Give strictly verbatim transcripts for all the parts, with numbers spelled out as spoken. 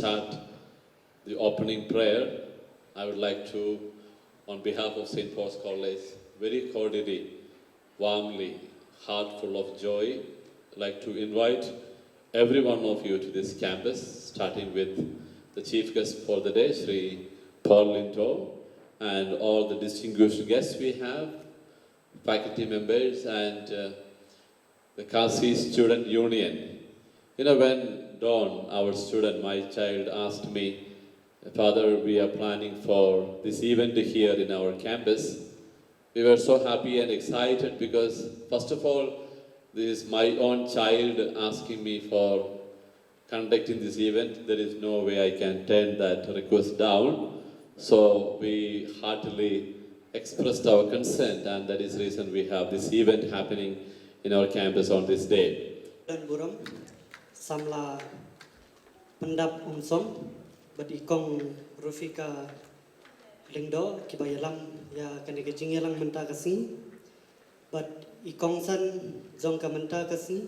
Start the opening prayer, I would like to, on behalf of Saint Paul's College, very cordially, warmly, heart full of joy, like to invite every one of you to this campus, starting with the chief guest for the day, Shri Paul Linto, and all the distinguished guests we have, faculty members, and uh, the Khasi Student Union. You know, when Don, our student, my child, asked me, "Father, we are planning for this event here in our campus," we were so happy and excited because, first of all, this is my own child asking me for conducting this event. There is no way I can turn that request down. So we heartily expressed our consent, and that is the reason we have this event happening in our campus on this day. Don burom, samla pyndap umsom, bad i kong Rufika Lyngdoh, kiba ïalam ïa kane ka jingïalang mynta ka sngi, bad i kongsan jong ka mynta ka sngi,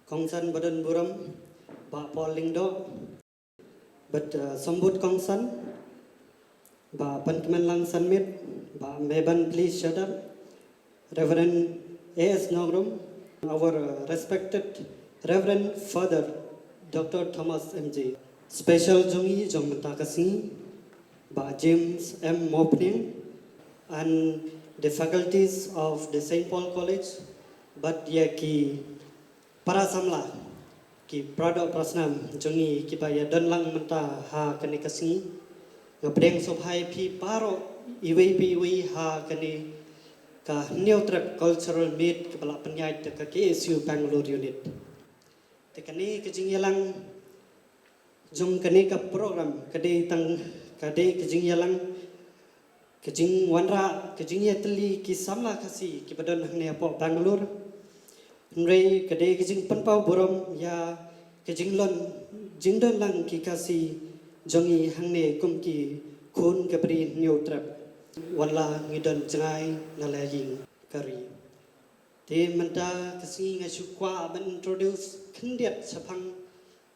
kongsan ba don burom, Bah Paul Lyngdoh, bad uh, sombud kongsan, Bah Pynkmenlang Sanmit, Bah Meban Pli Shadap, Reverend A S Nongrum, our uh, respected Reverend Father Doctor Thomas M J. Special jong i jong mynta ka sngi, Bah James M Mopniang, and the faculties of the Saint Paul College, bad ïa ki para samla, ki para doh para snam jong i kiba ïa don lang mynta ha kane ka sngi. Nga pdiang sngewbha ïa phi baroh iwei pa iwei ha kane ka Hynñiewtrep Cultural Meet kaba la pynïaid da ka K S U Bangalore Unit. Te kane ka jingïalang jong kane ka program ka dei tang, ka dei ka jingïalang, ka jingwanrah, ka jingïatylli ki samla Khasi kiba don hangne hapoh Bangalore. Hynrei ka dei ka jingpynpaw burom ïa ka jinglong, jingdon lang ki Khasi jong i hangne kum ki khun ka Bri Hynñiewtrep. Wat la ngi don jngai na la ïing ka ri. Te mynta ka sngi nga shu kwah ban introduce khyndiat shaphang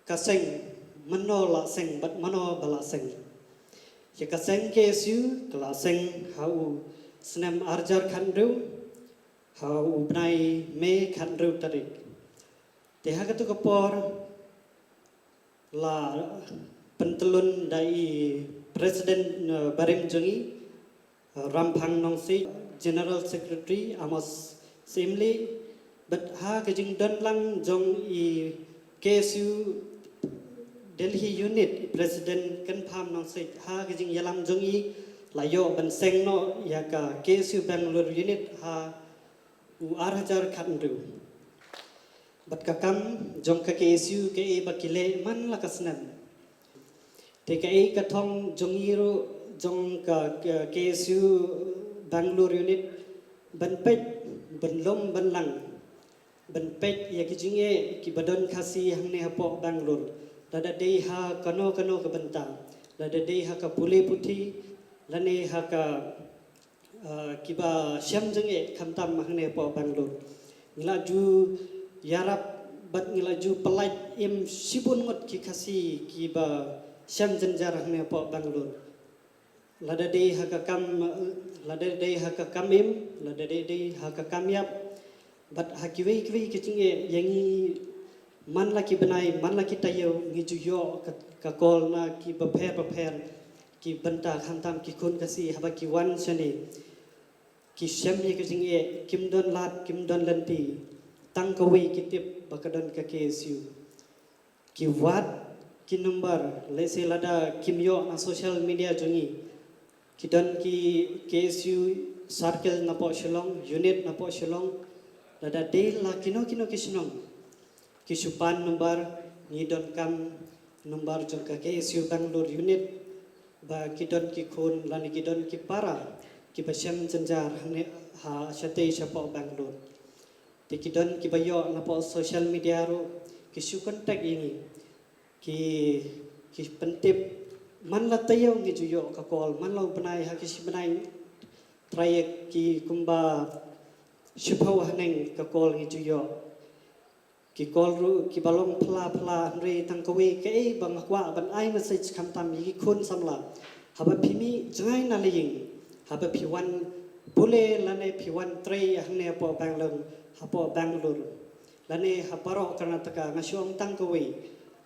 ka seng, mano la seng bad mano ba la seng. Ïa ka seng K S U ka la seng ha u snem ar hajar khathynriew, ha u bnai May khathynriew tarik. Te ha katu ka por la pyntlun da i President, eh, barim jong i, eh, Ramphang Nongsiej, General Secretary Amos Syiemlieh, bad ha ka jingdon lang jong i K S U Delhi Unit, i President Kynpham Nongsiej, ha ka jingïalam jong i la ïoh ban seng noh ïa ka K S U Bangalore Unit ha u ar hajar khathynriew. Bad ka kam jong ka K S U kaei ba ki leh man la ka snem. Te kaei ka thong jong i ruh, jong ka, ka K S U Bangalore Unit, ban peit, ban lum, ban lang, ban peit ïa ki jingeh kiba don Khasi hangne hapoh Bangalore. Lada dei ha kano kano ka bynta, lada dei ha ka pule puthi, lane ha ka ah, kiba shem jingeh khamtam hangne hapoh Bangalore. Ngi la ju ïarap bad ngi la ju pyllait im shibun ngut ki Khasi kiba shem jynjar hangne hapoh Bangalore. Lada dei ha ka kam, lada dei ha ka kam im, lada dei dei ha ka kam ïap, bad ha kiwei kiwei ki jingeh ïa ngi man la ki bnai, man la ki taïew, ngi ju ïoh ka, ka call na ki bapher bapher ki bynta, khamtam ki khun Khasi haba ki wan shane. Ki shem ïa ki jingeh, kim don lad, kim don lynti, tang kawei ki tip ba ka don ka K S U. Ki wad ki number, lehse lada kim ïoh na social media jong ngi. Ki don ki K S U circle napoh Shillong, unit napoh Shillong, lada dei la kino kino ki shnong. Ki shu pan number, ngi donkam number jong ka K S U Bangalore unit, ba ki don ki khun lane ki don ki para kiba shem jynjar hangne ha shatei shapoh Bangalore. Te ki don kiba ïoh napoh social media ruh, ki shu contact ïa ngi. Ki, ki pyntip, man la taïew ngi ju ïoh ka call, man la u bnai ha ki shi bnai, trai ki kumba shiphew haneng ka call ngi ju ïoh. Ki call ruh kiba long phla phla, hynrei tang kawei kaei ba nga kwah ban ai message khamtam ïa ki khun samla. Haba phi mih jngai na la ïing, haba phi wan pule lane phi wan trei hangne hapoh Bangalore, hapoh Bangalore, lane ha baroh Karnataka, nga shu ong tang kawei.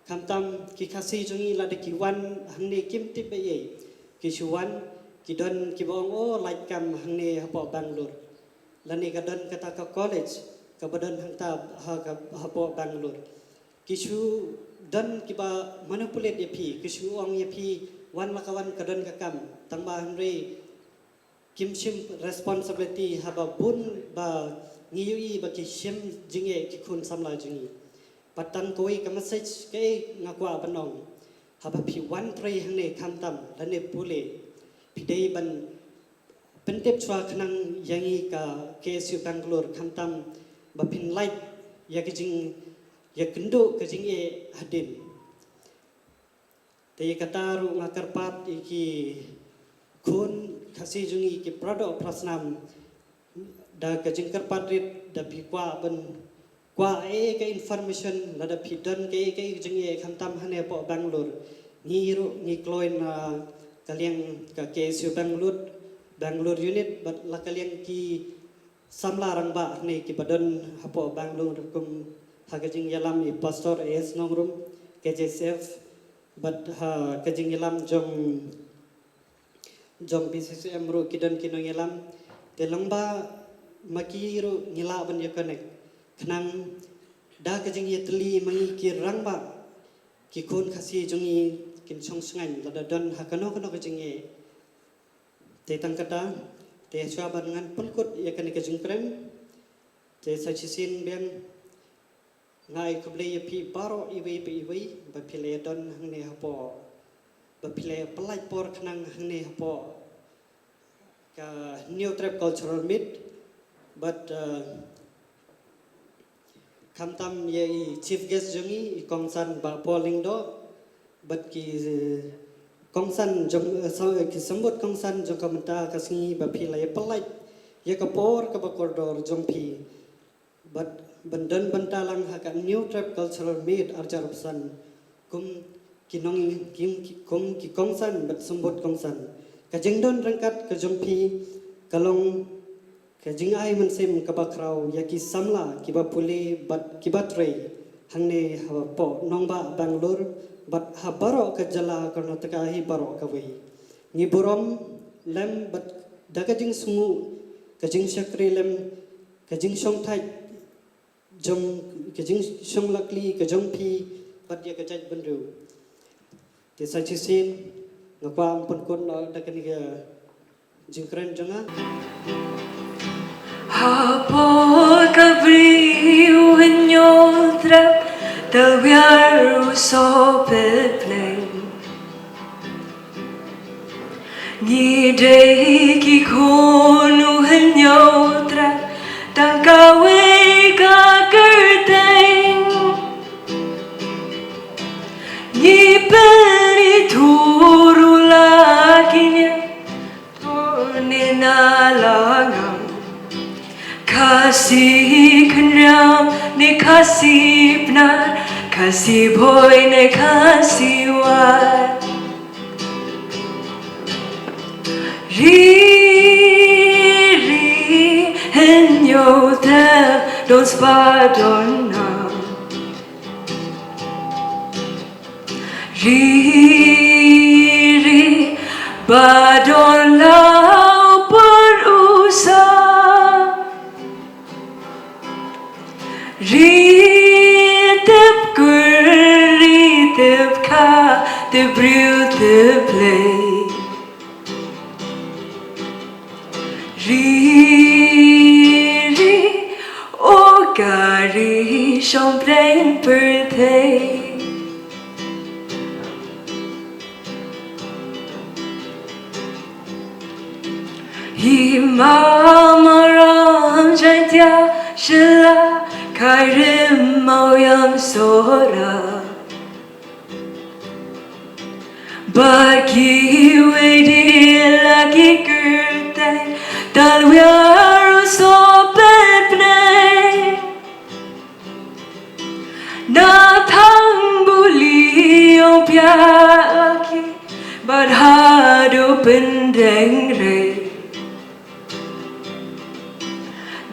Khamtam ki Khasi jong ngi lada ki wan hangne kim tip ba ei, ki shu wan, ki don kiba ong, "Oh, lait kam hangne hapoh Bangalore." Lane ka don kata ka college kaba don hangta ha ka, hapoh Bangalore. Ki shu don kiba manipulate ïa phi, ki shu ong ïa phi, "Wan la ka wan, ka don ka kam." Tang ba hynrei kim shim responsibility haba bun ba ngi ïohi ba ki shem jingeh ki khun samla jong ngi. Bad tang kawei ka message kaei nga kwah ban ong. Haba phi wan trei hangne khamtam lane pule, phi dei ban pyntip shuwa khnang ïa ngi ka K S U Bangalore khamtam ba phin lait ïa ka jing, ïa kynduh ka jingeh hadien. Te ïa kata ruh nga kyrpad ïa ki khun Khasi jong ngi, ki paradoh parasnam, da ka jingkyrpad rit, da phi kwah ban kwah ei ka information, lada phi don kaei kaei ka jingeh khamtam hangne hapoh Bangalore. Ngi ruh ngi kloi na ka liang ka K S U Bangalore, Bangalore unit, bad la ka liang ki samla rangbah hangne kiba don hapoh Bangalore, kum ha ka jingïalam i Pastor A S Nongrum, K J S F, bad ha ka jingïalam jong, jong B C C M ruh ki don ki nongïalam. Te long ba ma ki ruh ngi lah ban ïa connect, khnang da ka jingïatylli ma ngi ki rangbah, ki khun Khasi jong ngi kin shong shngaiñ lada don ha kano kano ka jingeh. Te tang kata, te shuwa ban ngan pynkut ïa kane ka jingkren, te sa shisien biang nga ai khublei ïa phi baroh iwei pa iwei ba phi la ïa don hangne hapoh, ba phi la ïa pynlait por khnang hangne hapoh ka Hynñiewtrep Cultural Meet, bad, uh, khamtam ïa i chief guest jong ngi, i kongsan Bah Paul Lyngdoh, bad ki, eh, kongsan jong, eh, sa-, ki symbud kongsan jong ka mynta ka sngi ba phi la ïa pynlait ïa ka por kaba kordor jong phi. Bad ban don bynta lang ha ka Hynñiewtrep Cultural Meet arhajar arphew san, kum ki nong, kim, ki, kum ki kongsan bad symbud kongsan. Ka jingdon ryngkat ka jong phi ka long ka jingai mynsiem kaba khraw ïa ki samla kiba pule bad kiba trei hangne hapoh nongbah Bangalore bad ha baroh ka jylla Karnataka hi baroh kawei. Ngi burom lem bad da ka jingsngew, ka jingshakri lem, ka jingshongthait jong, ka jingshong lakli ka jong phi bad ïa ka jaitbynriew. Te sa shisien nga kwah ban pynkut noh da kane ka jingkren jong nga. Hapoh ka bri u Hynñiewtrep, tawiar u sohpet pleng. Ngi dei ki khun u Hynñiewtrep, tang kawei ka kyrteng. Ngi pynithuh ruh la ki niam, to ne na la ngam. Khasi Khynriam ne Khasi Pnar, Khasi Bhoi ne Khasi Wat. Don spah don nam. Ri ri ba don la u por u sa. Ri tip kur, ri tip kha, tip briew, tip Blei. Ri ri o ka ri shong pdeng pyrthei. Hima, Maram, Jaiñtia, Shylla, Khyrim, Mawïong, Sohra. Bad kiwei de la ki kyrteng, Talwïar, Sohpet, Bneng. Na Thangbuli, Umpiah, Laki, bad haduh Pyndengrei.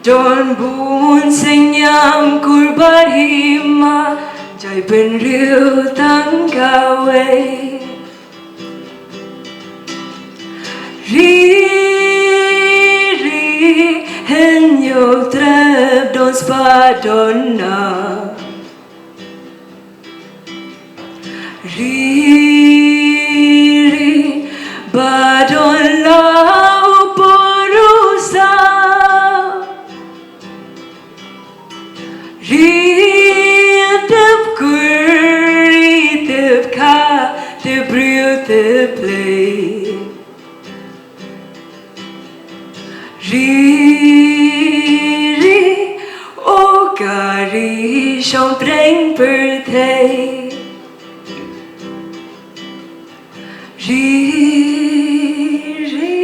Don bun seng ñiam kur bad hima, jaitbynriew tang kawei. Ri ri hynñiew trep don spah don nam. Ri ri ba don la u por u sa. Ri tip kur, ri tip kha, tip briew, tip Blei. Ri ri o ka ri shong pdeng pyrthei. Ri ri.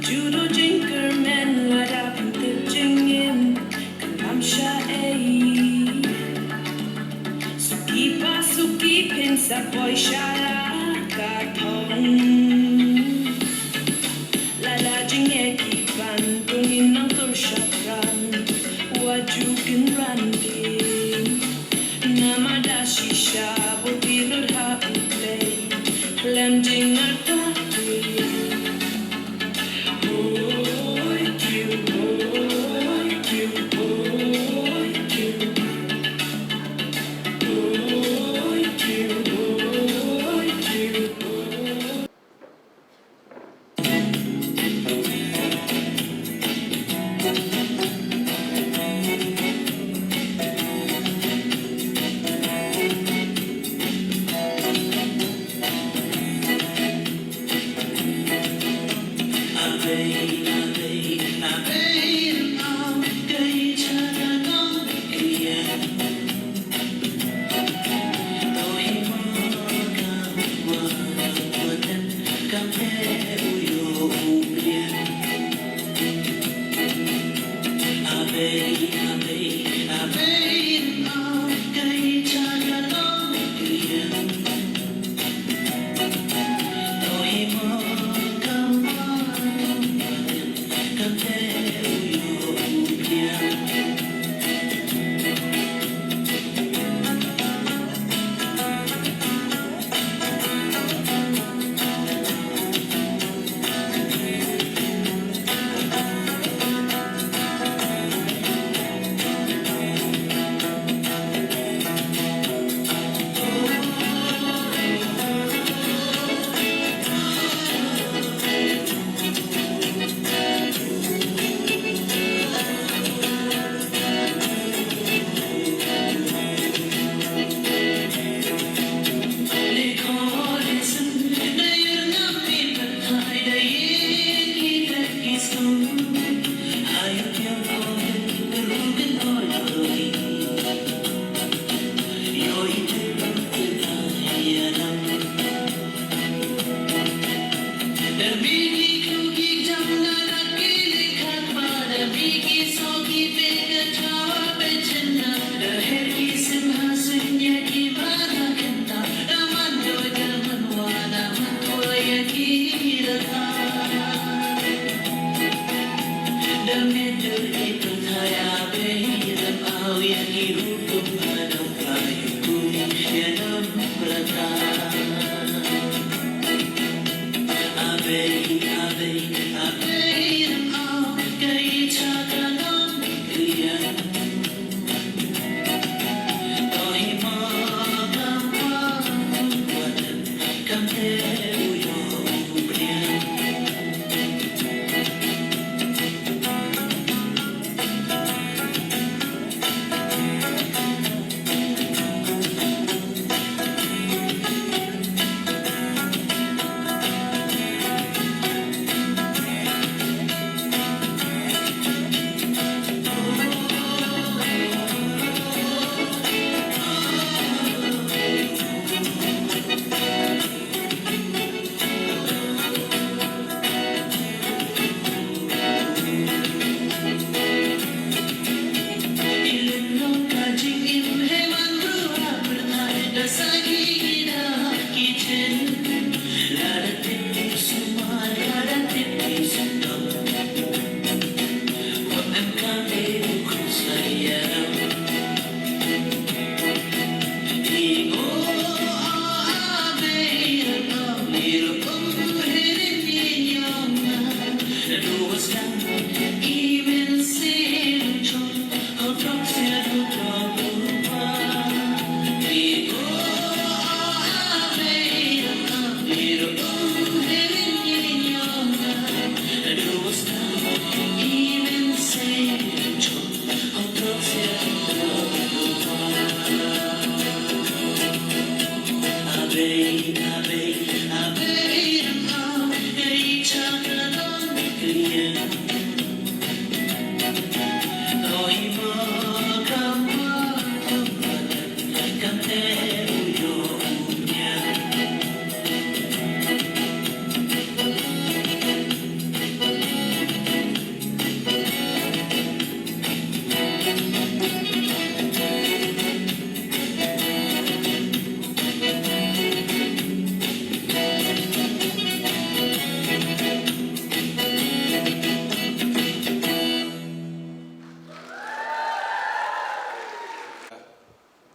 Judo jingkyrmen lada pyntip jingim, kan ym shah ei. Suki pa suki phin sa poi sha la ka thong. Lada jingeh ki ban, to ngin nang tur shaphrang. Wat ju kynran dien. Namar da shisha bun ki nud ha U Blei. Khlem jingartatien.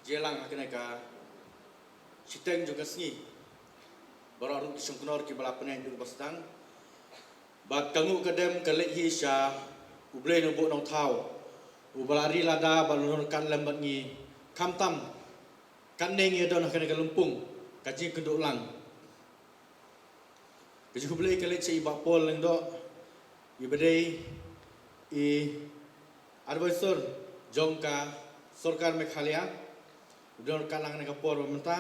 Jia lang ha kane ka shiteng jong ka sngi. Baroh ruh ki shongknor kiba la pyneng duh ba sdang. Bad ka nguh ka dem ka leit hi sha U Blei Nongbuh Nongthaw, uba la ri lada bad la ryngkat lem bad ngi. Khamtam katne ngi ïa don ha kane ka lympung ka jingkynduh lang. Ka jingkhublei ka leit sha i Bah Paul Lyngdoh, iba dei i advisor jong ka sorkar Meghalaya, uba don ryngkat lang ha kane ka por ba mynta.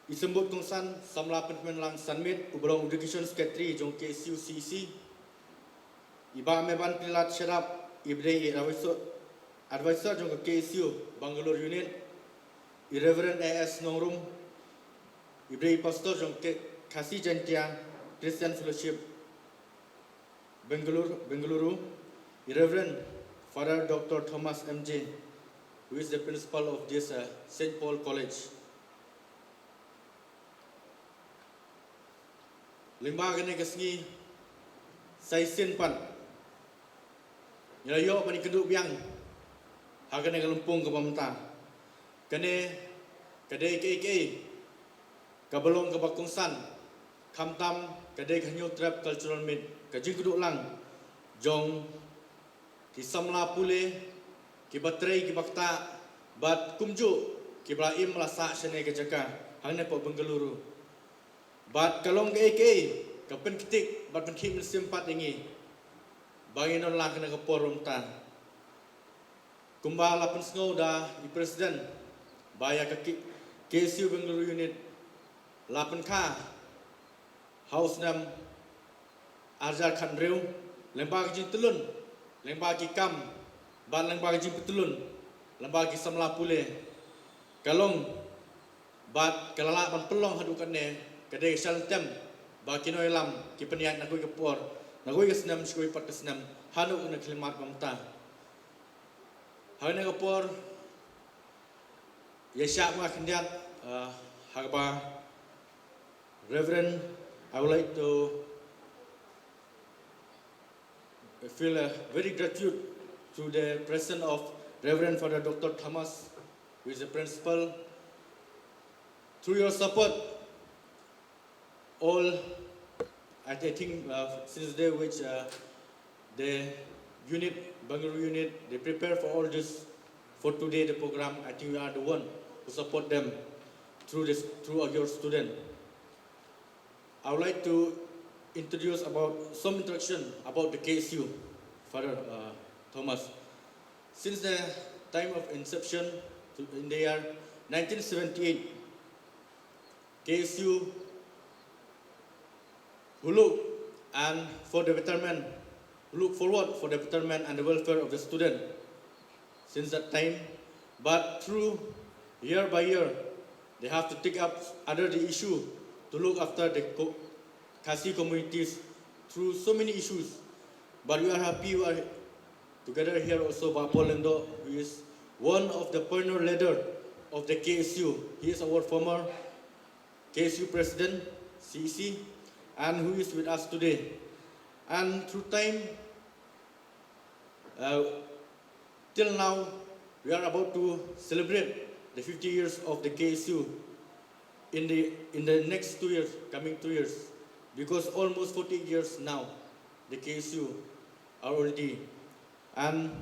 I Symbud Kongsan Samla Pyntmenlang Sanmit, uba long Education Secretary jong K S U C E C. I Bah Meban Pynlad Shadap, iba dei i Advisor, Advisor jong ka K S U Bangalore Unit. I Reverend A S Nongrum, iba dei i Pastor jong ka Khasi Jaintia Christian Fellowship Bengaluru, Bengaluru, i Reverend Father Doctor Thomas M J, who is the principal of this uh, Saint Paul College. Lyngba kane ka sngi Saisien pat ngi la ïoh ban ïakynduh biang ha kane ka lympung kaba mynta. Kane ka dei kaei kaei kaba long kaba kongsan, khamtam ka dei ka Hynñiewtrep Cultural Meet, ka jingkynduh lang jong ki samla pule, kiba trei kiba ktah, bad kumjuh kiba la im la sah shane ka jaka hangne hapoh Bengaluru. Bad ka long kaei kaei ka pynktik bad pynkhih mynsiem pat ïa ngi ba ngin don la kane ka por mynta. Kumba la pynsngew da i President ba ïa ka K-, K S U Bengaluru Unit la pynkha ha u snem arhajar khathynriew, lyngba ka jingtyllun lyngba ki kam bad lyngba ka jingpyntylun lyngba ki samla pule, ka long bad ka la lah ban pynlong haduh katne, ka dei ka shalynter ba ki nongïalam ki pynïaid na kawei ka por, na kawei ka snem sha kawei pat ka snem, haduh kane ka khyllipmat ba mynta. Ha kane ka por ïa shah ma khyndiat, uh, ha kaba Reverend, I would like to feel a very gratitude to the presence of Reverend Father Doctor Thomas, who is the principal. Through your support, all, I, I think, uh, since the day which uh, the unit, Bangalore unit, they prepare for all this for today the program. I think you are the one who support them through this, through your student. I would like to introduce about some introduction about the K S U, Father uh, Thomas. Since the time of inception to, in the year nineteen seventy-eight, K S U who look and for the betterment, who look forward for the betterment and the welfare of the student since that time. But through year by year, they have to take up other the issue to look after the co- Khasi communities through so many issues. But we are happy we are together here also Bah Paul Lyngdoh, who is one of the pioneer leader of the K S U. He is our former K S U president, C E C, and who is with us today. And through time, uh, till now, we are about to celebrate the fifty years of the K S U in the, in the next two years, coming two years, because almost forty years now, the K S U are already. And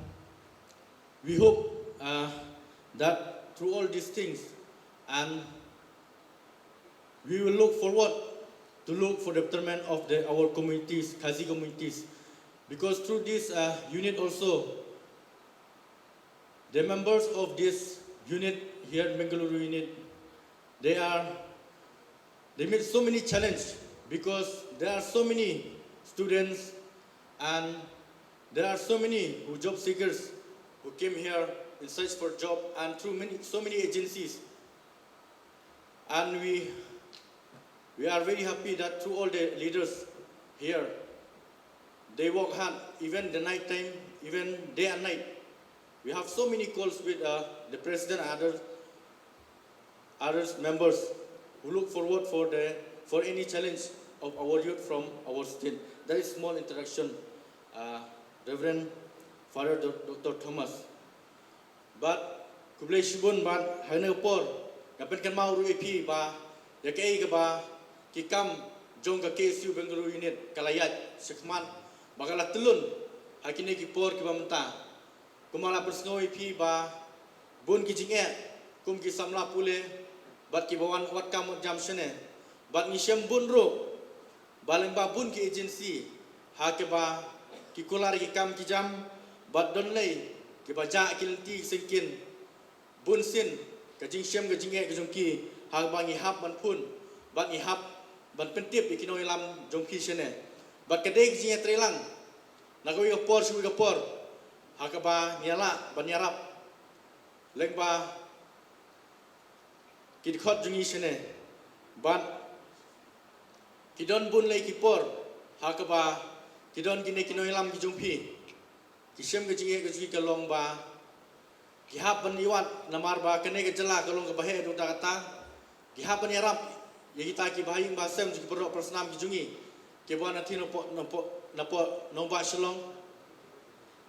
we hope uh, that through all these things, and we will look forward to look for the betterment of the, our communities, Khasi communities, because through this uh, unit also, the members of this unit here, Bengaluru unit, they are, they meet so many challenges because there are so many students and there are so many who job seekers who came here in search for job and through many, so many agencies. And we, we are very happy that through all the leaders here, they work hard, even the night time, even day and night. We have so many calls with uh, the president and other, other members who look forward for the, for any challenge of our youth from our state. That is small introduction, uh, Reverend Father Doctor Thomas. Bad khublei shibun bad ha kane ka por nga pynkynmaw ruh ïa phi ba ïa kaei kaba ki kam jong ka K S U Bengaluru unit ka la ïaid shakhmat ba ka la tyllun ha kine ki por kiba mynta. Kumba la pynsngew ïa phi ba bun ki jingeh kum ki samla pule bad kiba wan wad kam wad jam shane bad ngi shem bun ruh ba lyngba bun ki agency ha kaba ki kular ki kam ki jam bad don lei kiba jah ki lynti ki syngkien bun sien ka jingshem ka jingeh ka jong ki ha kaba ngi hap ban phone bad ngi hap ban pyntip ïa ki nongïalam jong phi shane. Bad ka dei ka jingïatreilang na kawei ka por sha kawei ka por ha kaba ngi lah ban ïarap lyngba ki dkhot jong ngi shane. Bad ki don bun lei ki por ha kaba ki don kine ki nongïalam ki jong phi. Ki shem ka jingeh ka jong ki ka long ba ki hap ban ïwad namar ba kane ka jylla ka long kaba heh haduh katta katta. Ki hap ban ïarap ïa kita ki bahaïing bahasem jong ki paralok parasnam ki jong ngi kiba na thie na poh na poh na poh nongbah Shillong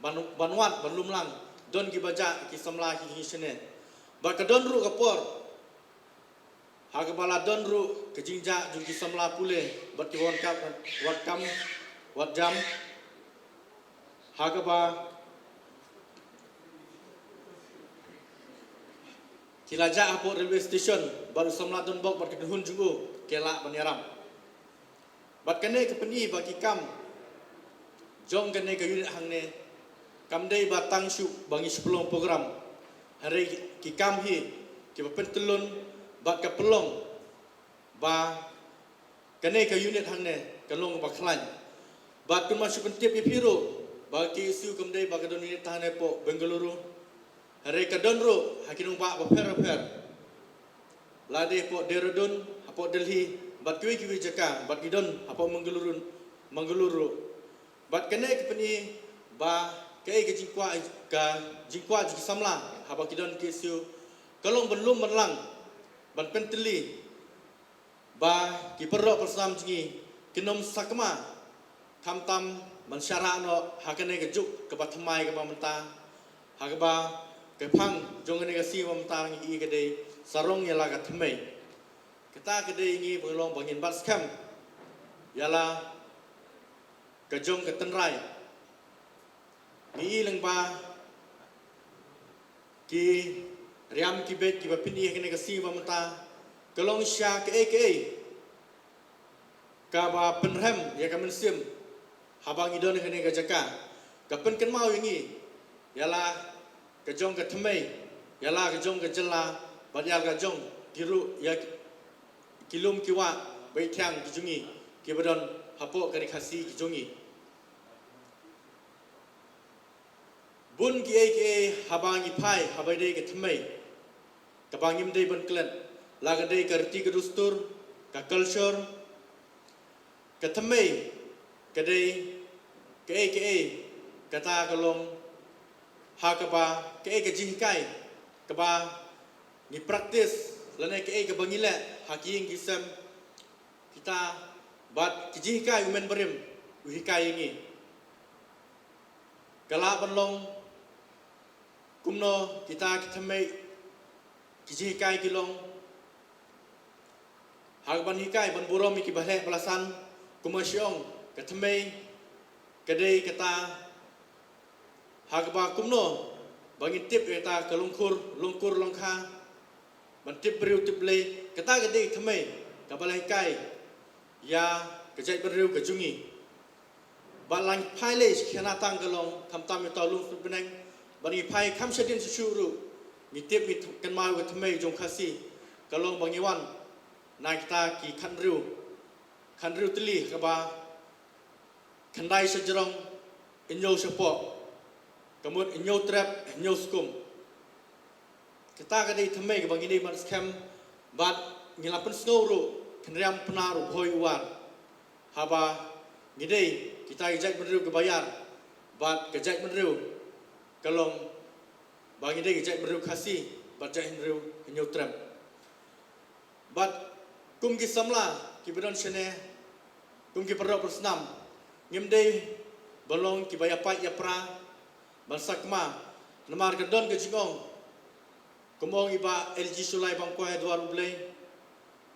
ban ban wad ban lum lang. Don kiba jah ki samla ki jong ngi shane. Bad ka don ruh ka por ha kaba la don ruh ka jingjah jong ki samla pule bad ki wad kam wad kam wad jam ha kaba ki la jah hapoh railway station bad u samla donbok bad ka kynhun jong u ki lah ban ïarap. Bad kane ka pyni ba ki kam jong kane ka unit hangne kam dei ba tang shu ba ngi shu pynlong program. Hynrei ki kam hi kiba pyntyllun bad ka pynlong ba kane ka unit hangne ka long kaba khlaiñ. Bad kumba shu pyntip ïa phi ruh ba ka K S U kam dei ba ka don unit hangne hapoh Bengaluru. Hynrei ka don ruh ha ki nongbah bapher bapher. Lada hapoh Dehradun, hapoh Delhi bad kiwei kiwei jaka bad ki don hapoh Mangaluru, Mangaluru. Bad kane ka pyni ba kaei ka jingkwah ka jingkwah jong ki samla haba ki don K S U ka long ban lum ban lang ban pyntylli ba ki paralok parasnam jong ngi kin ym sakma khamtam ban shah rah noh ha kane ka juk kaba thymmai kaba mynta ha kaba ka phang jong kane ka sngi ba mynta ngi ïohi ka dei sarong ïa la ka thymmai. Kata ka dei ngi ba long ba ngin bat skhem ïa la ka jong ka tynrai. Ngi i lyngba ki riam ki beit kiba pyni ha kane ka sngi ba mynta ka long sha kaei kaei kaba pynrhem ïa ka mynsiem haba ngi don ha kane ka jaka. Ka pynkynmaw ïa ngi ïa la ka jong ka thymmai, ïa la ka jong ka jylla bad ïa la ka jong ki ruh ïa ki lum ki wah ba ïeit thiang ki jong ngi kiba don hapoh ka ri Khasi ki jong ngi. Bun kiei kiei haba ngi phai haba dei ka thymmai kaba ngim dei ban klet, la ka dei ka riti ka dustur, ka culture. Ka thymmai ka dei kaei kaei kata ka long ha kaba kaei ka jinghikai kaba ngi practice lane kaei kaba ngi leh ha ki ïing ki sem. Kita bad ki jinghikai u men barim u hikai ïa ngi. Ka lah ban long kumno kita ki thymmai ki jinghikai ki long ha kaban hikai ban burom ïa kiba heh ba la san. Kumba shu ong ka thymmai ka dei kata ha kaba kumno ba ngin tip ïa kata ka longkur longkur longkha ban tip briew tip Blei. Kata ka dei ka thymmai kaba la hikai ïa ka jaitbynriew ka jong ngi. Ba la ngi phai lei shi khana tang ka long khamtam ïa uta u lum sut bneng. Ba ngi phai kham shadien shuh shuh ruh ngi tip ngi kynmaw ka thymmai jong Khasi ka long ba ngi wan na kita ki khathynriew khathynriew tylli kaba khyndai shajrong, hynñiew shapoh, ka mut hynñiew trep hynñiew skum. Kata ka dei thymmai kaba ngi dei ban skhem bad ngi la pynsngew ruh kynriam pynah ruh bhoi u war. Haba ngi dei kita ki jaitbynriew kiba ïar bad ka jaitbynriew ka long ba ngi dei ka jaitbynriew Khasi bad jaitbynriew hynñiew trep. Bad kum ki samla kiba don shane kum ki paralok parasnam ngim dei ban long kiba ïapait ïapra ban sakma namar ka don ka jingong. Kum ong i Bah L G Shullai Bangkwai ha dwar U Blei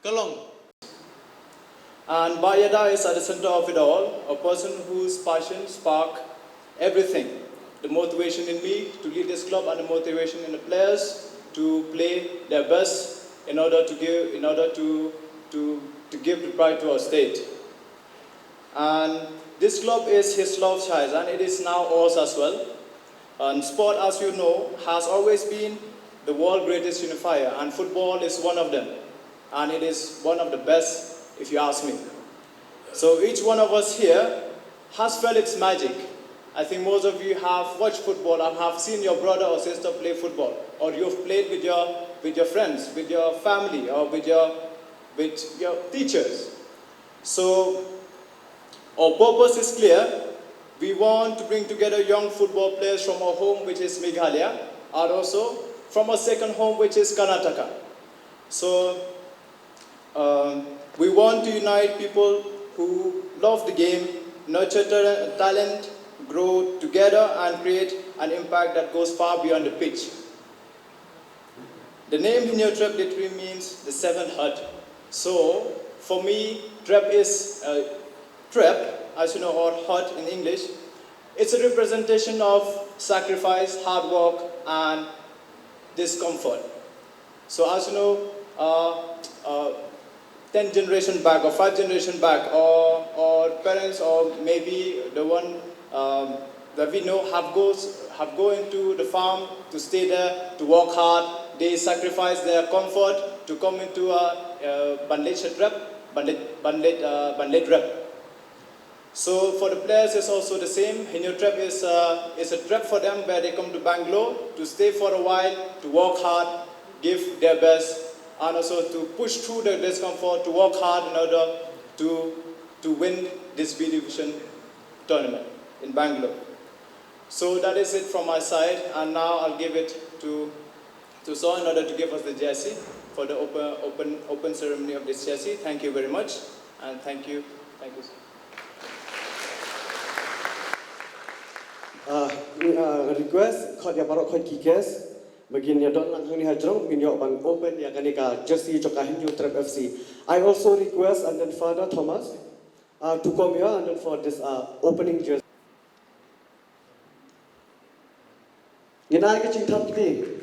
ka long. And Bah Yada is at the center of it all, a person whose passion spark everything. The motivation in me to lead this club and the motivation in the players to play their best in order to give, in order to, to, to give the pride to our state. And this club is his love child, and it is now ours as well. And sport, as you know, has always been the world greatest unifier, and football is one of them. And it is one of the best, if you ask me. So each one of us here has felt its magic. I think most of you have watched football and have seen your brother or sister play football, or you've played with your with your friends, with your family, or with your with your teachers. So our purpose is clear. We want to bring together young football players from our home, which is Meghalaya, and also from our second home, which is Karnataka. So um, we want to unite people who love the game, nurture ta- talent, grow together, and create an impact that goes far beyond the pitch. The name Hynñiewtrep literally means the seventh heart. So, for me, trep is uh, trep, as you know, or heart in English. It's a representation of sacrifice, hard work, and discomfort. So, as you know, uh, uh, ten generation back or five generation back, or or parents, or maybe the one um, that we know have goes have go into the farm to stay there, to work hard. They sacrifice their comfort to come into a uh, ban leit sha trep, ban leit ban leit uh, ban leit rep. So for the players, it's also the same. Hynñiewtrep is uh, is a trep for them where they come to Bangalore to stay for a while, to work hard, give their best, and also to push through the discomfort, to work hard in order to to win this B division tournament in Bangalore. So that is it from my side, and now I'll give it to to Saw in order to give us the jersey for the open open open ceremony of this jersey. Thank you very much, and thank you, thank you. Uh, uh, request khot ïa baroh khot ki guest ba kin ïa don lang hangne hajrong, kin ïoh ban open ïa kane ka jersey jong ka Hynñiewtrep F C. I also request and then Father Thomas uh, to come here and then for this uh, opening jersey. Ngin ai ka jingthap kti.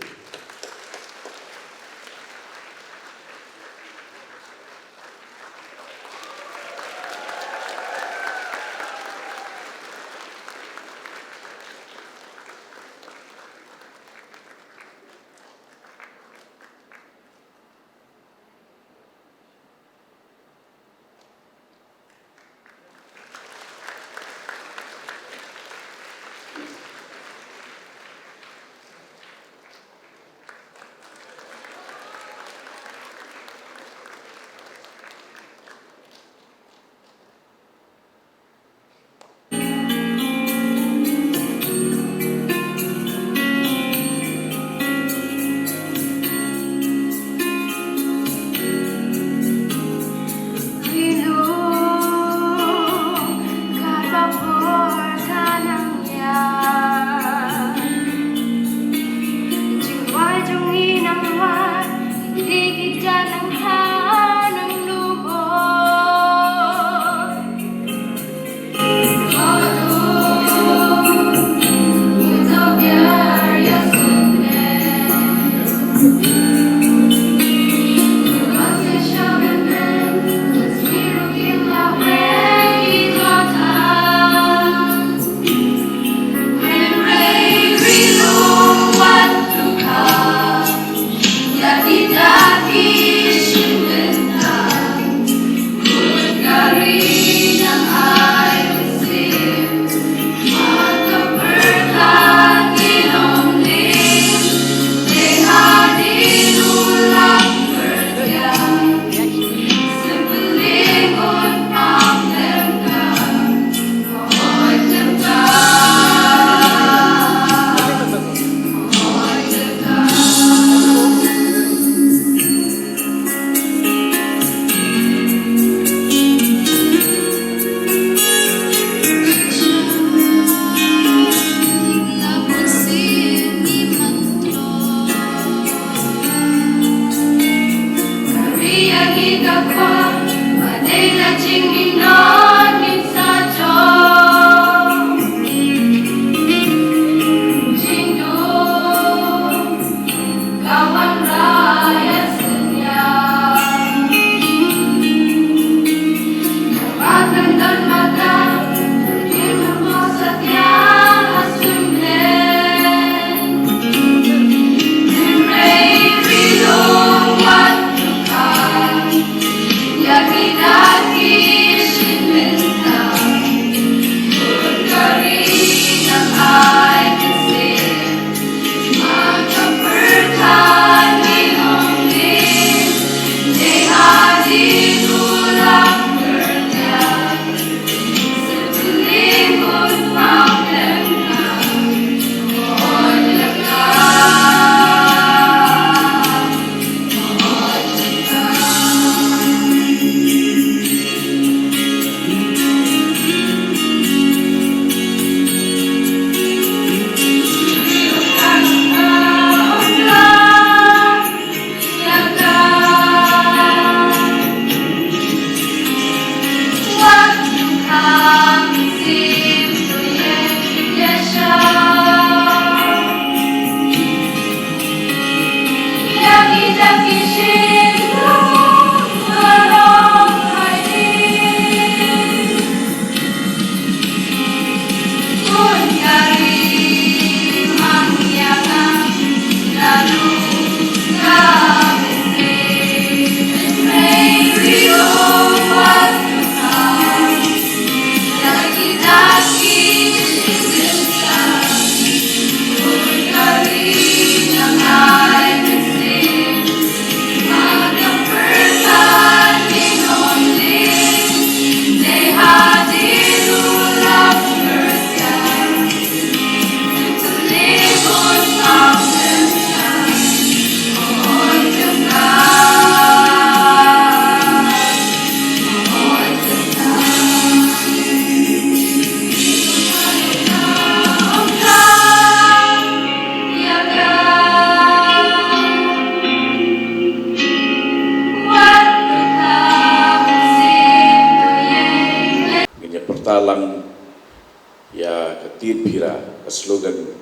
Ka tied phira, ka slogan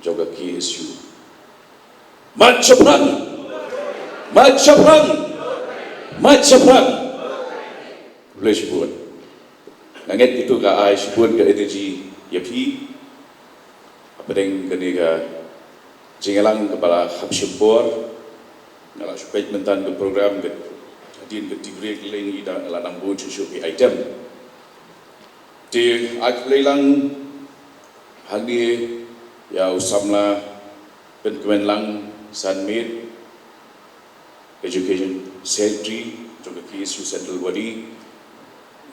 jong ka K S U. Mat shaphrang! Mat shaphrang! Mat shaphrang! Khublei shibun. Nga ngeit kito ka ai shibun ka energy ïa phi. Hapdeng kane ka jingïalang kaba la kham shim por, nga la shu peit mynta ka program ka, hadien ka tea break lei ngi da la nang bud shuh shuh ki item. Te ai khublei lang hangne ïa u samla Pynkmenlang Sanmiet, Education Secretary jong ka K S U Central Body.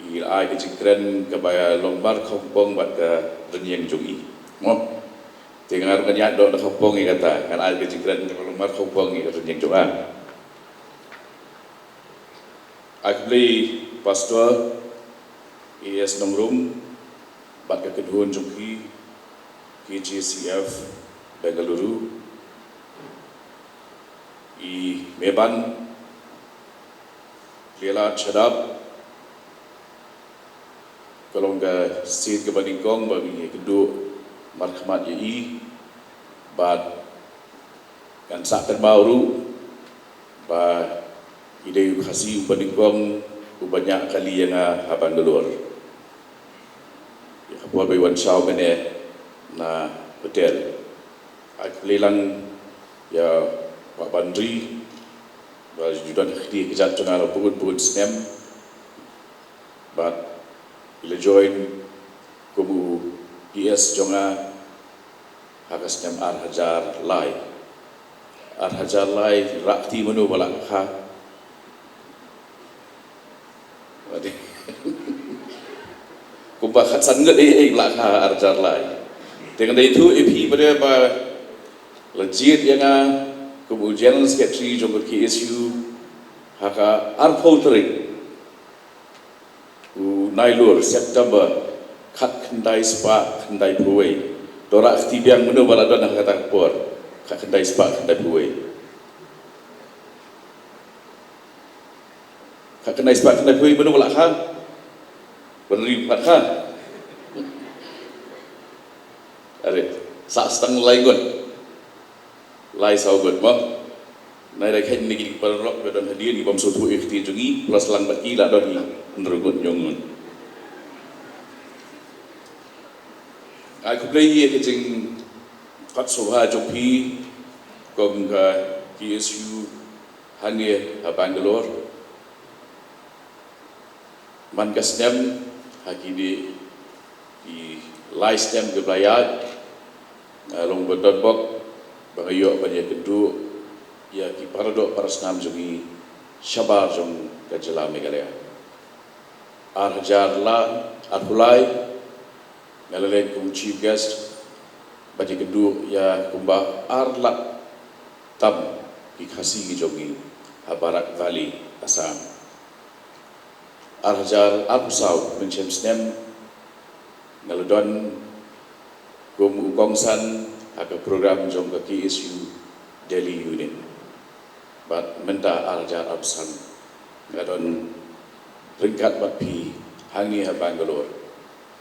I la ai ka jingkren kaba long markhongpong bad ka rynïeng jong i. Mo. Te nga ruh ngan ïaid noh na khongpong ïa kata, ngan ai ka jingkren kaba long markhongpong ïa ka rynïeng jong nga. Ai khublei Pastor A S Nongrum bad ka kynhun jong phi, K J C F Bengaluru, i Meban, Liela Chadap, ka long ka seat kaba nyngkong ba ngi kynduh markhmat ïa i, bad ngan sa kynmaw ruh ba i dei u Khasi uba nyngkong uba ñiah kali ïa nga ha Bangalore. Ïa ka por ba i wan shaw mynne na hotel. Ai khublei lang ïa Bah Banri ba ju don ha kti ka jait jong nga la bun bun snem. Bad i la join kum u P S jong nga ha ka snem ar hajar lai. Ar hajar lai, rah kti mano ba la kha. Kumba khatsan ngut ei ei ba la kha ar hajar lai. Te nga dei tu ïa phi ba dei ba la jied ïa nga kum u General Secretary jong ka K S U ha ka arphew tarik u Nailur September, khatkhyndai spah khyndaiphew wei. To rah kti biang mano ba la don ha kata ka por. Khatkhyndai spah khyndaiphew wei. Khatkhyndai spah khyndaiphew wei mano ba la kha? Ban ri pat kha. Are, sa stang lai ngut. Lai saw ngut mo. Nai da khein ni ki paralok ba don hadien ki bym sngewthuh ïa ka ktien jong ngi, plus lang bad ki la don hi hynriew ngut hynñiew ngut. Ai khublei ïa ka jingkot sngewbha jong phi kum ka K S U hangne ha Bangalore. Man ka snem ha kine ki lai snem kiba la ïaid, nga long ba donbok ba nga ïoh ban ïakynduh ïa ki paradoh parasnam jong ngi shabar jong ka jylla Meghalaya. Ar hajar lai, arphew lai, nga la leit kum chief guest ban ïakynduh ïa kumba ar lak tam ki Khasi ki jong ngi ha Barak Valley, Assam. Ar hajar arphew saw, mynshem snem, nga la don kum u kongsan ha ka program jong ka K S U Delhi Unit. Bad mynta ar hajar arphew san nga don ryngkat bad phi hangne ha Bangalore.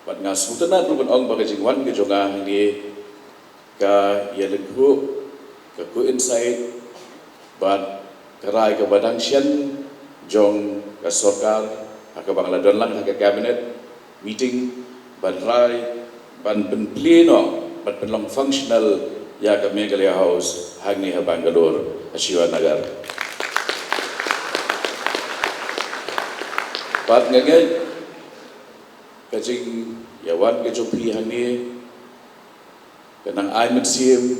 Bad nga sngewtynnat ruh ban ong ba ka jingwan ka jong nga hangne ka ïalyngkhuh, ka coincide bad ka rai kaba dang shen jong ka sorkar ha kaba nga la don lang ha ka cabinet meeting ban rai ban pynplie noh ban pynlong functional ïa ka Meghalaya House hangne ha Bangalore, ha Shiva Nagar. Bad nga ngeit ka jingïawan ka jong phi hangne ka nang ai mynsiem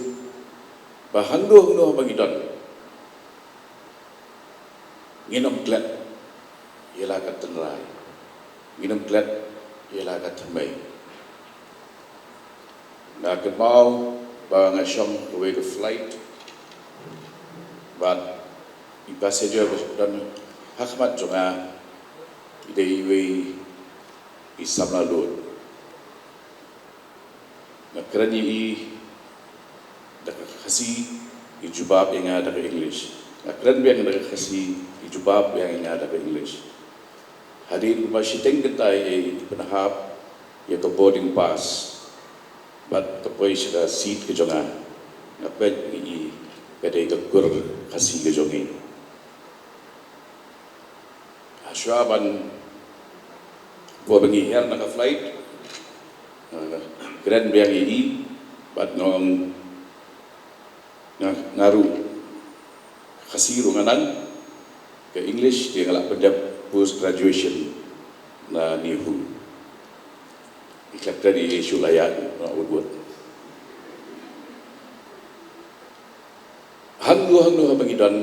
ba hangno hangno ba ngi don, ngin ym klet ïa la ka tynrai, ngin ym klet ïa la ka thymmei. Nga kynmaw ba nga shong kawei ka flight bad i passenger ba don ha khmat jong nga i dei iwei i samla lud. Nga kren ïa i da ka Khasi, i jubab ïa nga da ka English. Nga kren biang da ka Khasi, i jubab biang ïa nga da ka English. Hadien kumba shiteng kynta ïa i pynhap ïa ka boarding pass, Bad ka poi sha ka seat ka jong nga, nga peit nga i ka dei ka kur Khasi ka jong ngi. Hashwa ban, por ba ngi hiar na ka flight, eh, kren biang ïa i, bad nga ong, nga, nga ruh Khasi ruh nga nang, ka English te nga lah pyndep post graduation na NEHU. I khlem kren i shu la ïa na u wut. Hangno hangno haba ngi don,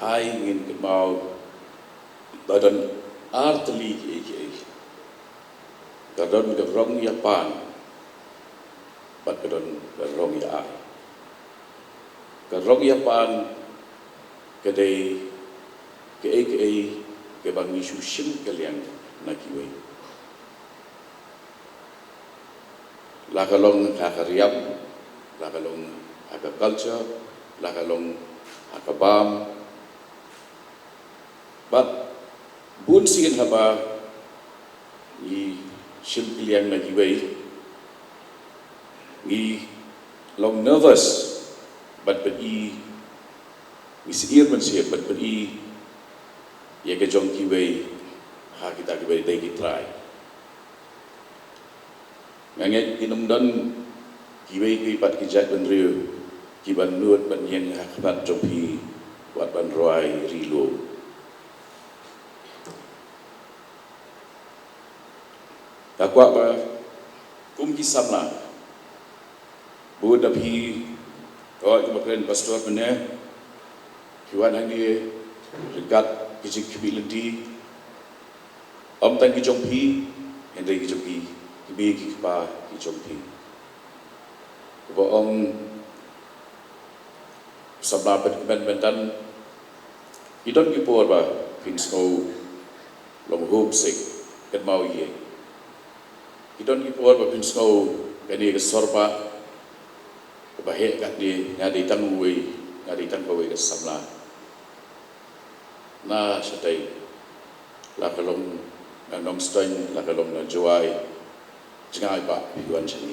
ai ngin kynmaw ba don ar tylli kiei kiei. Ka don ka rong ïa pan, bad ka don ka rong ïa ai. Ka rong ïa pan ka dei kaei kaei kaba ngi shu shim kylliang na kiwei. La ka long ha ka riam, la ka long ha ka culture, la ka long ha ka bam. Bad bun sien haba ngi shim kylliang na kiwei, ngi long nervous, bad peit i, ngi syier mynsiem, bad peit i ïa ka jong kiwei ha kita kiba dei ki trai. Nga ngeit kin ym don kiwei kiwei pat ki jait bynriew kiban nud ban ïeng ha khmat jong phi wat ban rwai ri lum. Nga kwah ba kum ki samla, bun na phi, oh, kiba kren pastor mynne, phi wan hangne ryngkat ki jingkhmih lynti, ym tang ki jong phi, hynrei ki jong ki kmie ki kpa ki jong phi. Kaba ong samla Pynkmen Bynta, ki don ki por ba phin sngew long homesick, kynmaw ïa. Ki don ki por ba phin sngew kane ka sor ba, kaba heh katne, nga dei tang uwei, nga dei tang kawei ka samla. Na shatei, la ka long na Nongstoiñ, la ka long na Jowai, jngai ba phi wan shane.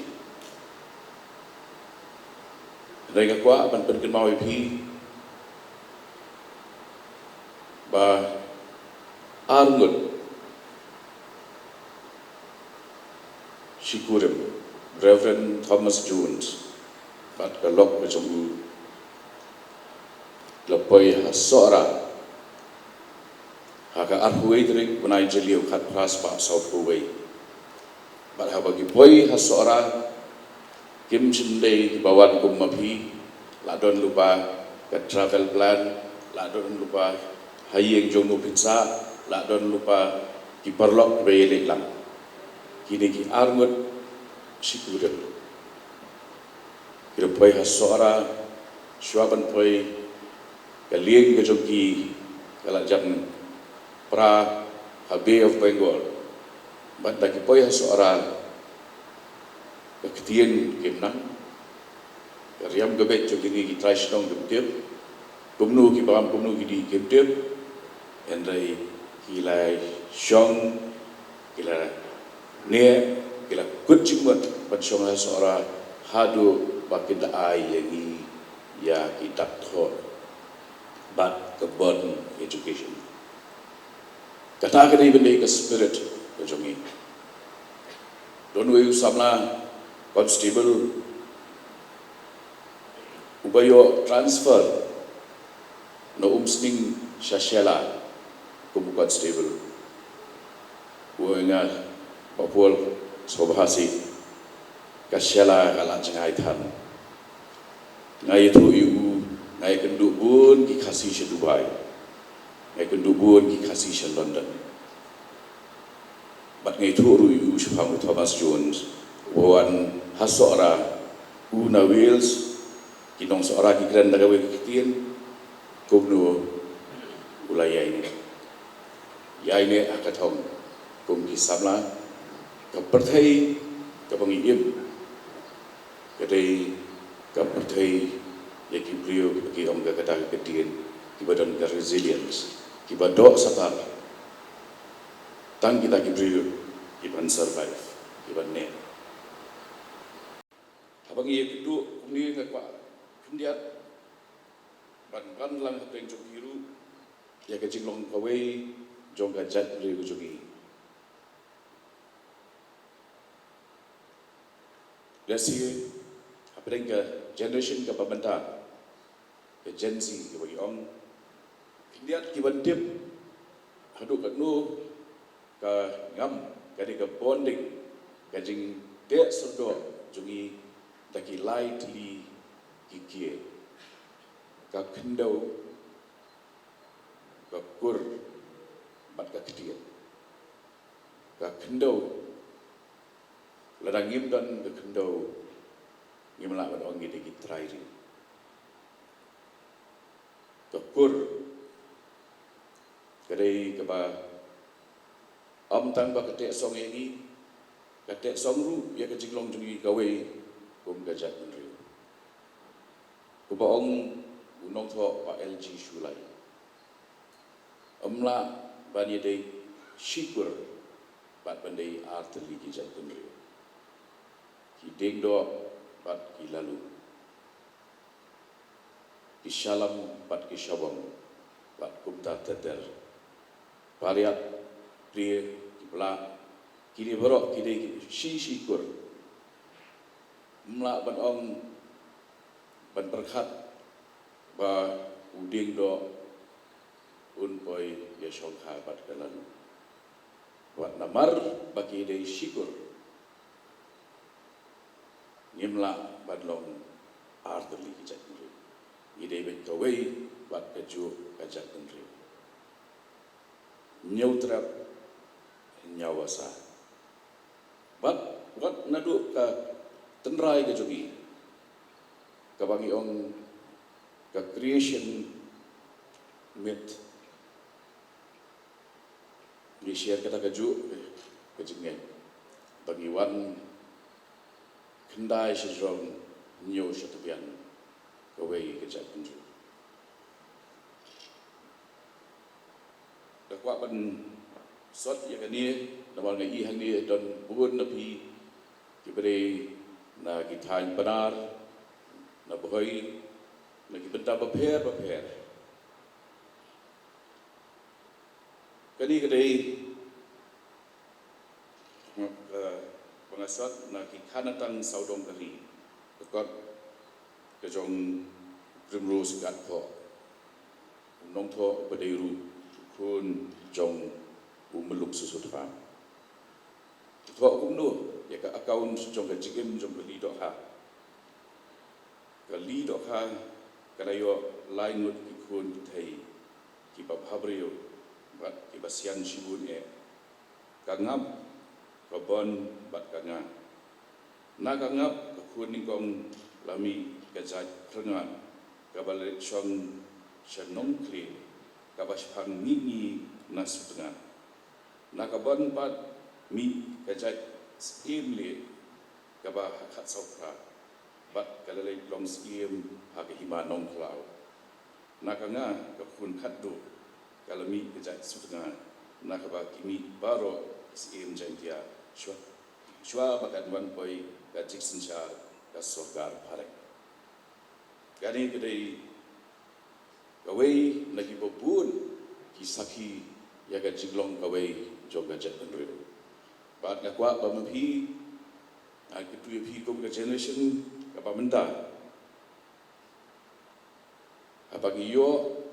Hynrei nga kwah ban pynkynmaw ïa phi ba ar ngut shi kurim, Reverend Thomas Jones bad ka lok ka jong u, la poi ha Sohra ha ka arphew wei tarik bnai Jylliew khatphra spah sawphew wei. Bad haba ki poi ha Sohra, kim shym dei kiba wan kum ma phi, la don lypa ka travel plan, la don lypa ha ïing jong u phin sah, la don lypa ki paralok kiba ïaleit lang. Kine ki ar ngut shi kurim ki la poi ha Sohra, shuwa ban poi ka lieng ka jong ki ka la jan pra ha Bay of Bengal. Bad da ki poi ha Sohra, ka ktien kim nang, ka riam ka beit jong kine ki trai shnong kim tip, kumno ki bam kumno ki dih kim tip. Hynrei ki la shong, ki la neh, ki la kut jingmut ban shong ha Sohra haduh ba kin da ai ïa ngi ïa ki dak thoh bad ka bond education. Kata ka dei ban dei ka spirit ka jong ngi. Don uwei u samla constable uba ïoh transfer na Umsning sha Shella kum u constable. U ong ïa nga, Bah Paul, sngewbha sih, ka Shella ka la jngai than. Nga ïathuh ïa u, nga ïakynduh bun ki Khasi sha Dubai, nga ïakynduh bun ki Khasi sha London. Bad nga ïathuh ruh ïa u shaphang u Thomas Jones, uba wan ha Sohra, u na Wales, ki nong Sohra ki kren da kawei ka ktien, kumno u la ïaineh. Ïaineh ha ka thong kum ki samla, ka pyrthei kaba ngi im ka dei ka pyrthei ïa ki briew kiba ki ong ka kata ka ktien, kiba don ka resilience, kiba doh saphar. Tang kita ki briew kiban survive, kiban neh. Haba ngi ïakynduh kumne, nga kwah khyndiat ban ban lang hapdeng jong phi ruh ïa ka jinglong kawei jong ka jaitbynriew ka jong ngi. Lehse hapdeng ka generation kaba mynta, ka Gen Z kaba ngi ong, khyndiat ki ban tip haduh katno ka ngam, ka dei ka bonding, ka jingteh syrdoh jong ngi da ki lai tylli ki kiew: ka khyndew, ka kur bad ka ktien. Ka khyndew, lada ngim don ka khyndew, ngim lah ban ong ngi dei ki trai ri. Ka kur, ka dei kaba ym tang ba ka teh song ïa ngi, ka teh song ruh ïa ka jinglong jong ngi kawei kum ka jaitbynriew. Kumba ong u nongthoh Bah L G Shullai, ym lah ban ïadei shi kur bad ban dei ar tylli ki jaitbynriew. Ki Diengdoh bad ki Laloo, ki Shallam bad ki Shawang, bad kumta ter ter. Pariat, Prie, ki Plah, kine baroh ki dei shi shi kur. Ym lah ban ong, ban pyrkhat ba u Diengdoh un poi ïashongkha bad ka Laloo. Wat namar ba ki dei shi kur, ngim lah ban long ar tylli ki jaitbynriew. Ngi dei beit kawei bad kajuh ka jaitbynriew. Hynñiew trep, hynñiew basa. Bad wat naduh ka tynrai ka jong ngi, kaba ngi ong ka creation myth, ngi share kata kajuh ka jingngeit ba ngi wan khyndai sha jrong, hynñiew sha tbian, kawei ka jaitbynriew. Nga kwah ban sot ïa kane namar nga i hangne don bun na phi kiba dei na ki thaiñ Pnar, na Bhoi, na ki bynta bapher bapher. Kane ka dei ka, ba nga sot na ki khanatang sawdong ka ri, ka kot ka jong Primrose Gatphoh, u nongthoh uba dei ruh u khun jong u Muluk Susuthra. Thoh kumno ïa ka account jong ka jingim jong ka Li Dohkha. Ka Li Dohkha ka la ïoh lai ngut ki khun ki thei, kiba bhabriew bad kiba sian shibun eh. Ka Ngap, ka Bon bad ka Nga. Na ka Ngap, ka khun nyngkong, la mih ka jait Phyrngat kaba la leit shong sha Nongkhlieh, kaba shiphang mihngi na Sutnga. Na ka Bon pat mih ka jait Syiemlieh kaba ha Khatsawphra, bad ka la leit long syiem ha ka Hima Nongkhlaw. Na ka Nga, ka khun khatduh, ka la mih ka jait Sutnga, na kaba ki mih baroh ki syiem Jaiñtia shuwa, shuwa ba kan wan poi ka jingsynshar ka sorkar phareng. Kane ka dei kawei na kiba bun ki sakhi ïa ka jinglong kawei jong ka jaitbynriew. Bad nga kwah ba ma phi, nga kyntu ïa phi kum ka generation kaba mynta, haba ngi ïoh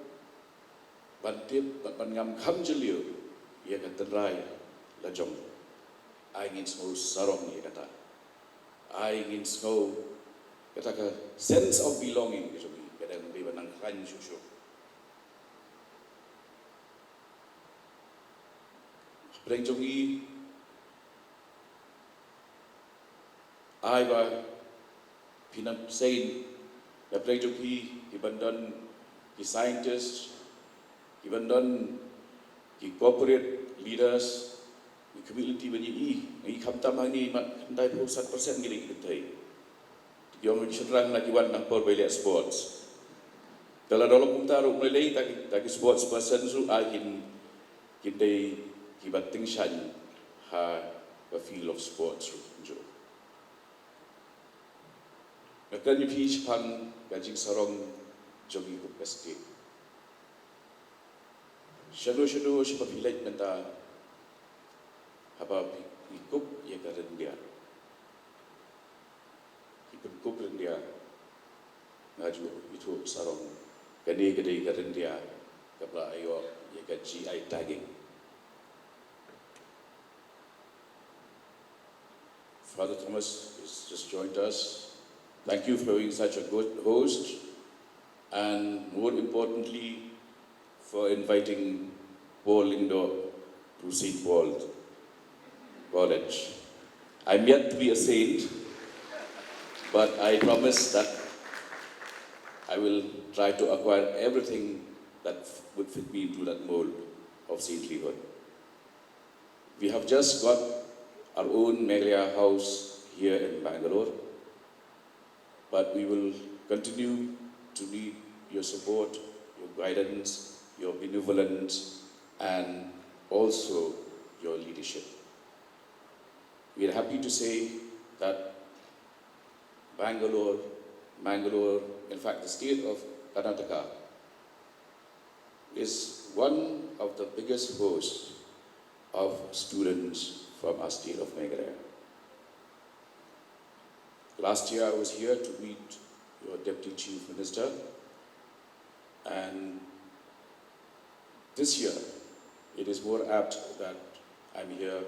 ban tip bad ban ngam kham jylliew ïa ka tynrai la jong, ai ngin sngew sarong ïa kata. Ai ngin sngew kata ka sense of belonging ka jong ngi ka dang dei ban nang khlaiñ shuh shuh. Hapdeng jong ngi, ai ba phin ym seiñ, hapdeng jong phi ki ban don ki scientist, ki ban don ki corporate leaders, ki community ba ngi i, ngi khamtam hangne mat khyndai phew san percent ki dei ki kynthei. Ki ong ki shynrang na ki wan na por ba ïaleh sports. Te la da long kumta ruh, lei lei ta ki, ta ki sports person ruh ai kin, kin dei kiba tyngshaiñ ha ka field of sports ruh kumjuh. Nga kren ïa phi shaphang ka jingsarong jong ngi kum ka state. Shano shano shaba phi leit mynta, haba phi kup ïa ka ryndia, phi pynkup ryndia, nga ju ithuh sarong, kane ka dei ka ryndia kaba la ïoh ïa ka G I tagging. Father Thomas has just joined us. Thank you for being such a good host, and more importantly, for inviting Paul Lyngdoh to Saint Paul's College. I'm yet to be a saint, but I promise that I will try to acquire everything that would fit me into that mold of saintlyhood. We have just got our own Meghalaya House here in Bangalore, but we will continue to need your support, your guidance, your benevolence, and also your leadership. We are happy to say that Bangalore, Mangalore, in fact, the state of Karnataka is one of the biggest hosts of students from our state of Meghalaya. Last year, I was here to meet your Deputy Chief Minister, and this year, it is more apt that I'm here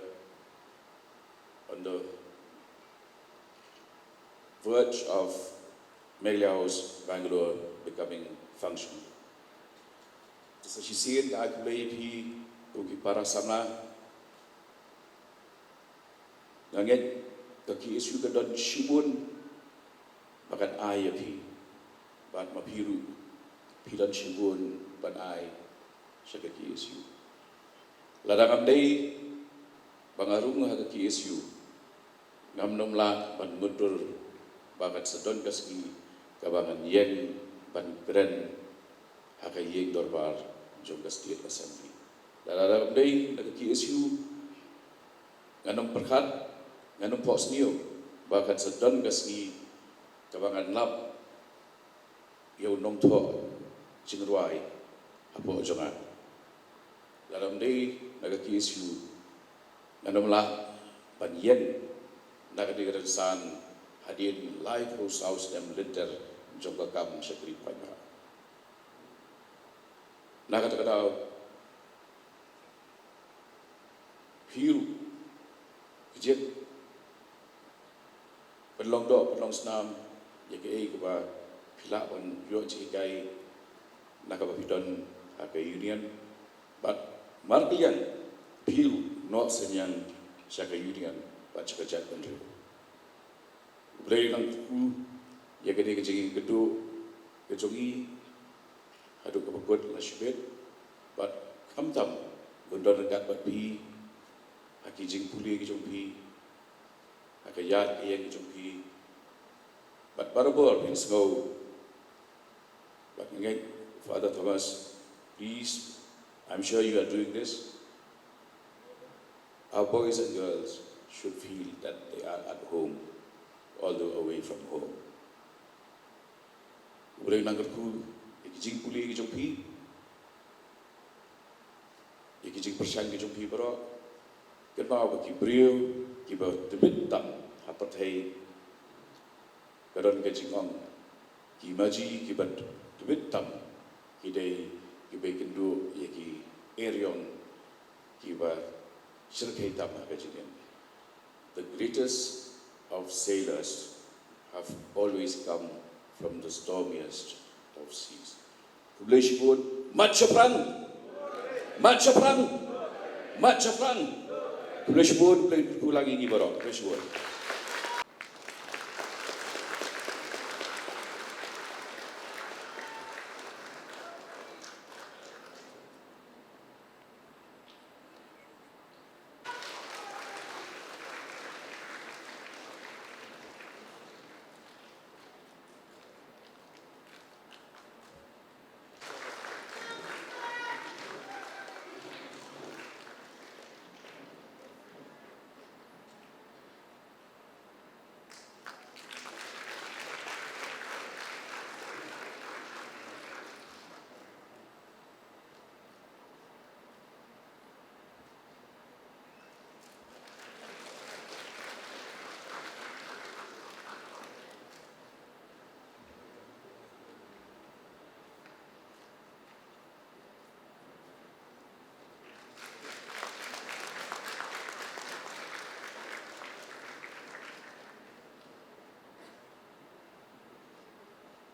on the verge of Meghalaya House Bangalore becoming functional. Te sa shisien nga ai khublei ïa phi, ko ki para samla. Nga ngeit ka K S U ka don shibun ba kan ai ïa phi, bad ma phi ruh phi don shibun ban ai sha ka K S U. Lada ngam dei ba nga rung ha ka K S U, ngam nym lah ban mutdur ba kan sa don ka sngi kaba ngan ïeng ban kren ha ka ïing dorbar jong ka State Assembly. Lada ngam dei na ka K S U, ngan nym pyrkhat, ngan nym phohsniew ba kan sa don ka sngi kaba ngan lap ïa u nongthoh jingrwai hapoh jong nga. Lada ngam dei na ka K S U, ngan nym lah ban ïeng na kane ka rynsan hadien laiphew saw snem lynter jong ka kam shakri paidbah. Na kata ka daw, phi ruh, phi jied pynlong doh pynlong snam ïa kaei kaba phi lah ban ïoh jinghikai na kaba phi don ha ka Union, bad markylliang phi ruh noh synñiang sha ka Union bad sha ka jaitbynriew. U Blei un nang kyrkhu ïa kane ka jingïakynduh ka jong ngi haduh kaba kut la shibit, bad khamtam un don ryngkat bad phi ha ki jingpule ki jong phi, ha ka ïaid ka ïeng ki jong phi, bad barabor phin sngew. Bad nga ngeit, Father Thomas, please, I'm sure you are doing this. Our boys and girls should feel that they are at home, although away from home. U Blei un nang kyrkhu ïa ki jingpule ki jong phi, ïa ki jingpyrshang ki jong phi baroh. Kynmaw ba ki briew kiba tbit tam ha pyrthei, ka don ka jingong, ki maji kiba tbit tam ki dei kiba ïakynduh ïa ki eriong kiba shyrkhei tam ha ka jingim. The greatest of sailors have always come from the stormiest of seas. Khublei shibun, mat shaphrang, mat shaphrang, mat shaphrang. Khublei shibun, khublei, khublei ïa ngi baroh, khublei shibun.